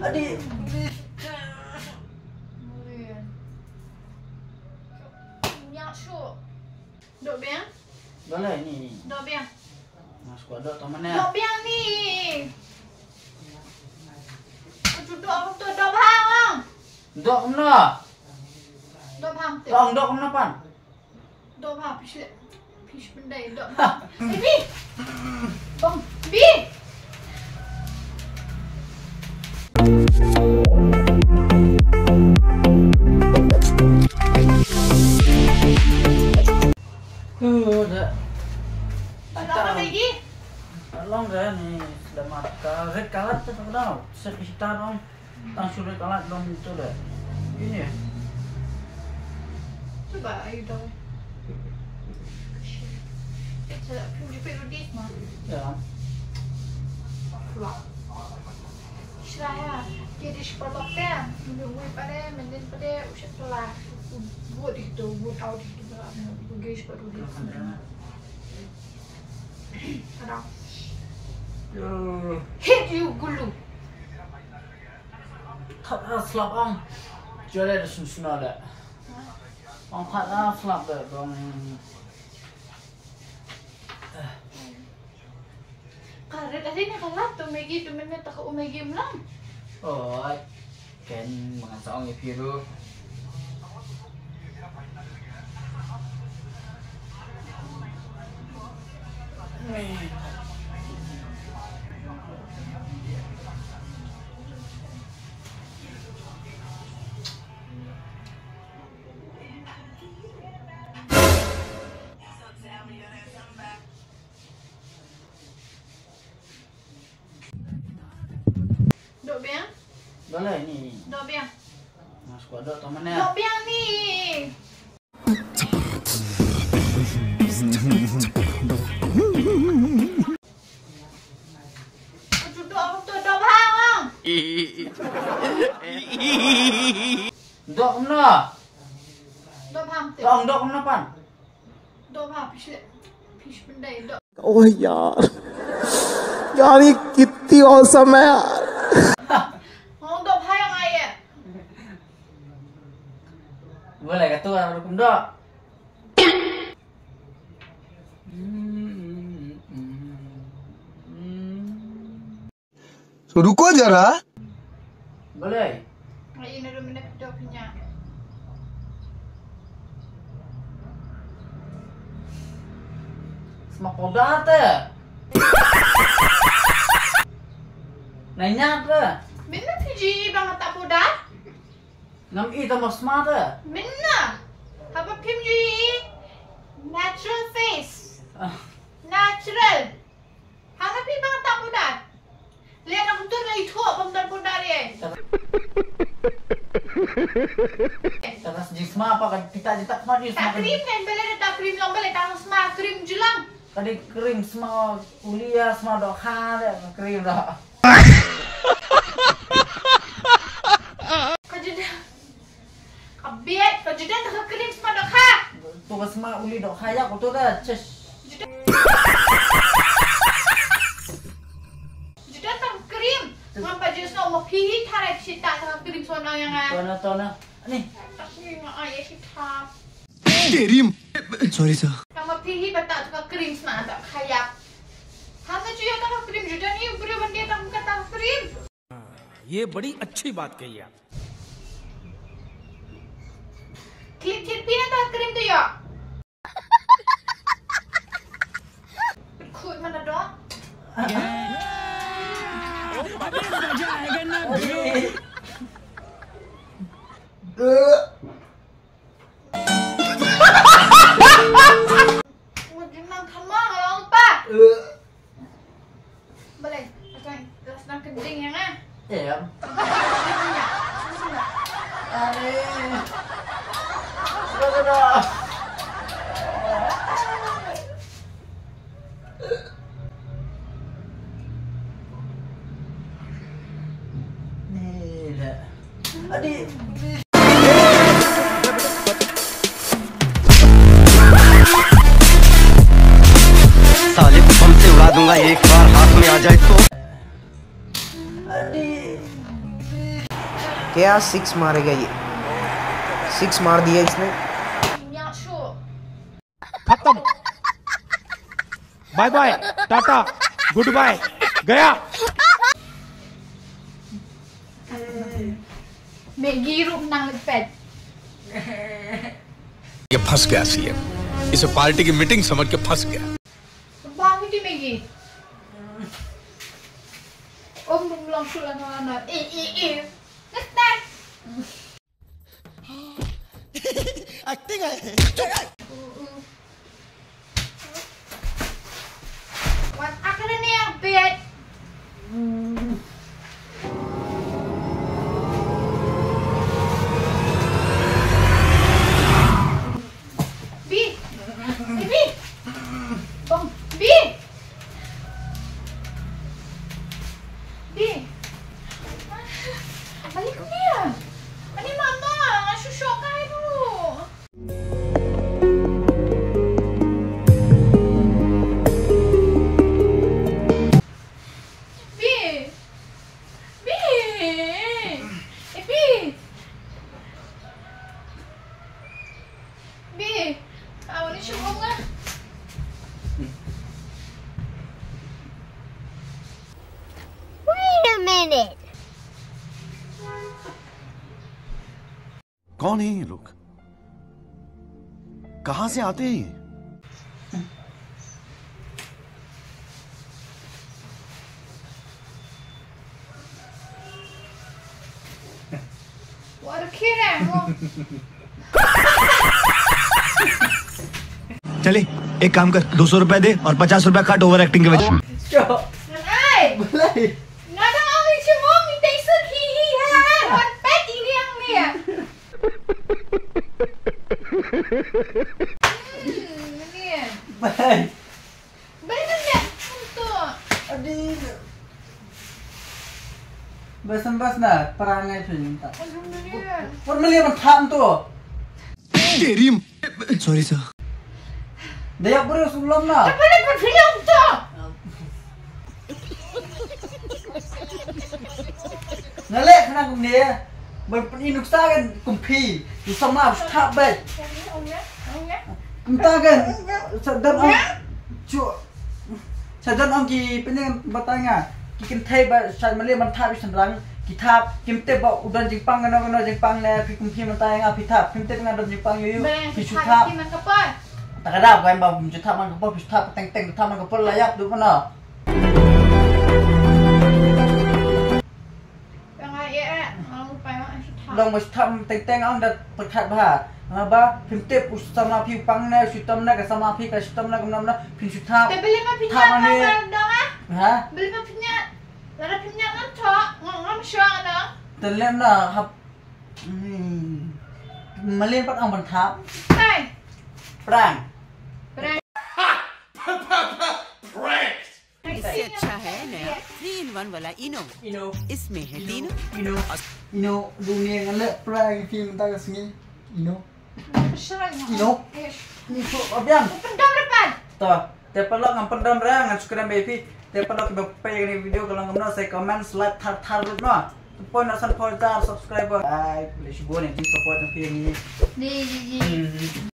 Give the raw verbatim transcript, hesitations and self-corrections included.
Adi. Nyak shu. Dok biang. Balei ni? Dok biang. Mas kuat dok to mana? Dok biang ni. Kutu dok tu dok bang. Dok mana? Dok bang tu. Dok dok mana pan? Dok bha, phi shu, phi shu pyndai, dok bha. Eh, Bi! Bang, Bi! Aduh, dah. Dah lama lagi? Long dah ni, selamat ka. Red kalat tu tak tahu. Set kita dong. Tang shu red kalat dong tu deh. Ini. Cuba ayu dong. Kita pun jepit rudi semua. Ya. Keluar. Shraya, dia di sekolah kan. Menunggu pada, mending pada usah telah. Buat itu, buat out itu. Pergi sekolah rudi. Ada. Hit you gulu. Khat a slap ong. Jole da sum suna da. Ong khat a slap da dong. Ka rit ahi ne ka lap tu Maggie tu mene ta ka u Maggie mlam. Oi. Ken mangan sa ong ïa phi ruh. Dok biang. Balei ni? Dok biang. Mas kuat dok to mana? Dok biang ni. Dok mana? Dok bha. Dok mana pan? Dok bha, phi shu, phi shu pyndai, dok. Oh यार, यार ये कितनी औसम है यार। Hong dok bha ïa nga ïa. Boleh kata orang dukung dok. तो रुको जरा। Balei? Ai, ina dum ne pdo pinya. Sma powder te. Nanya te. Minna piji bang ta powder. Ngam i ta sma te. Minna. Haba phim ji natural face. Ah. Natural. Hana phi ba ta powder. Le na kuntur na itho bam dar powder ye. Tara sejik sma apa kan kita jita sma ni. Ta sma kan. Cream kan bele ta cream long bele ta sma cream julang. Kadi cream sma kuliah sma dohkha de cream doh. Ka juda. Ka biet, ka juda ta ka cream sma dohkha. To ka sma uli dohkha ya ko to da. Chesh. Juda. Juda ta ka cream. Ngam pa jus no mo phi hi thara shi ta ta ka cream sma no yang a. To na, to na. Ani. Ta cream no ai shi ta. Cream. Sorry sir. Ngam pa phi hi ba ta ka cream sma ta khayap. Hana ju ya ta ka cream juda ni bru ban dia ta ka ta cream. ये बड़ी अच्छी बात कही आप। Clip clip pina ta cream tu ya. Khut mana dong. Mujinang kama orang pa. Balei, akan kelas nang kending ya nga. Em. Are. Sudah, sudah. Ni dah. Adi. साले को बम से उड़ा दूंगा एक बार हाथ में आ जाए तो। Adi. क्या सिक्स मारेगा ये? सिक्स मार दिया इसने। खत्म। Bye bye, tata, goodbye, गया। Maggie ruh nang lepet. ये फंस गया सीएम, इसे पार्टी की मीटिंग समझ के फंस गया। Bang iti Maggie. Om bum long sula na na. Eh eh eh. Next time. Acting है। Wat akhirnya bed. Bi. Eh, Bi. Bang. Bi. Bi. Balik ni. Ani mama, nga shu shokai dulu. Bi. Bi. Eh, Bi. Bi. Aw, ni shu bong ah. Wait a minute. कौन है ये लोग? कहां से आते हैं ये? What a kid, eh? चले, एक काम कर, दो सौ रुपए दे और पचास रुपए काट ओवर एक्टिंग के वजह से। Hey! Balai. Nga dang ong ïa shu mom, ïa tei suk hi hi ha ha, hot pet i liang ni. Hmm, ni. Balai. Balai na nya, tu. Adi. Bas bas na, perangai phi minta. Alhamdulillah. Por meli ban tham tu. तेरी। Sorry sir. Daya bro sulom na. Apa ni pun film tu? Ngalek na kum ni. Ban pun inuk sa kan kum phi. Yu sama thap bai. Kum ta kan. Sa dan ang. Chu. Sa don ong ki pynïeng batai nga. Ki kynthei ba shait mali ban thap ïa shynrang. Ki thap, kim tip ba u don jingpang kano kano jingpang ne phi kum phi mynta nga phi thap. Kim tip nga don jingpang ïa u. Phi shu thap. Ta ka dap ka em ba phi shu thap man ka por, phi shu thap teng teng thap man ka por la ïap du mano. Long ba shu thap teng teng ong da pyrkhat bha. Nga ba phim tip u samla phi u pang ne u shitom ne ka samla phi ka shitom ne ka mnam ne phin shu thap. Te bele ma phin thap ma ne. Ha? Bele ma phin ïa. Lada phin ïa ngam thok, ngam ngam shwa na. Te lem na hap. Hmm. Malen pat ong ban thap. Prank. Prank. Prank. Prank. इससे अच्छा है नया three in one वाला इनो। इनो। इसमें है तीनों। इनो। इनो, dunia ngan leh prank film ta ka sngi. Ino. Ino. Ino. Ino. Abiang. Pendam depan. To, te pelok ngam pendam ra ngan sukram baby. Te pelok kiba pei ni video ka long kumno sa comment like thar thar lut no. Pon na san pon tar subscriber. Ai, le shugo ni support na phi ni. Ni ni ni.